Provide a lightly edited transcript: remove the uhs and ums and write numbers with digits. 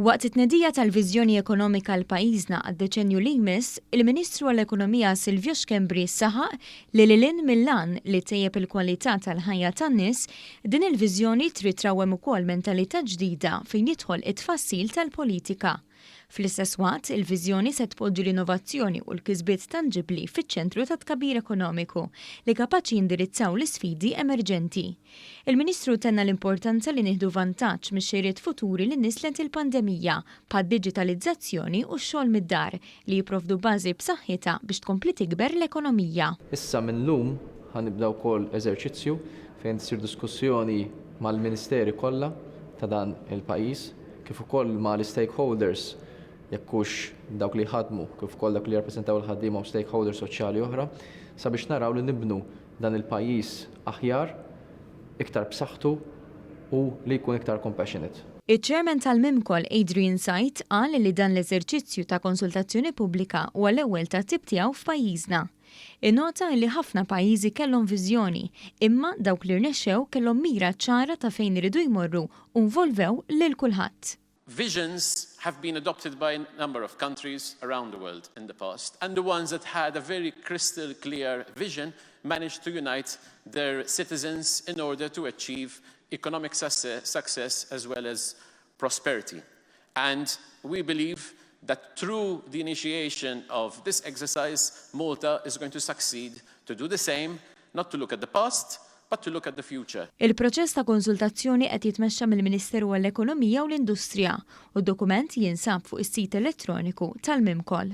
Waqt it-tnedija tal-viżjoni ekonomika għal pajjiżna għad-deċennju li jmiss, il-Ministru għall-Ekonomija Silvio Schembri saħaq li lil hinn mill-għan li ttejjeb il-kwalità tal-ħajja tan-nies, din il-viżjoni trid trawwem ukoll mentalità ġdida fejn jidħol it-tfassil tal-politika. Fl-istess waqt, il-viżjoni se tpoġġi l-innovazzjoni u l-kisbiet tanġibbli fiċ-ċentru tat-tkabbir ekonomiku li kapaċi jindirizzaw l-isfidi emerġenti. Il-Ministru tenna l-importanza li nieħdu vantaġġ mix-xejriet futuri li nisslet il-pandemija, bħad-diġitalizzazzjoni u x-xogħol mid-dar, li jipprovdu bażi b'saħħitha biex tkompli tikber l-ekonomija. Issa mil-lum ħa nibda wkoll eżerċizzju fejn tsir diskussjoni mal-ministeri kollha ta' dan il-pajjiż kif ukoll mal-stakeholders, jekk hux dawk li jħaddmu, kif ukoll dawk li jirrappreżentaw il-ħaddiema u stakeholders soċjali oħra, sabiex naraw li nibnu dan il-pajjiż aħjar, iktar b'saħħtu u li jkun iktar compassionate. Iċ-Chairman tal-Mimcol Adrian Said qal li dan l-eżerċizzju ta' konsultazzjoni pubblika huwa l-ewwel tat-tip tiegħu f'pajjiżna. Innota li ħafna pajjiżi kellhom viżjoni, imma dawk li rnexxew kellhom mira ċara ta' fejn iridu jmorru u involvew lil kulħadd. Visions have been adopted by a number of countries around the world in the past, and the ones that had a very crystal clear vision managed to unite their citizens in order to achieve economic success as well as prosperity. And we believe that through the initiation of this exercise, Malta is going to succeed to do the same, not to look at the past, but to look at the future. Il-proċess ta' konsultazzjoni qed jitmexxa mill-Ministeru għall-Ekonomija u l-Industrija u d-dokument jinsab fuq is-sit elettroniku tal-Mimcol.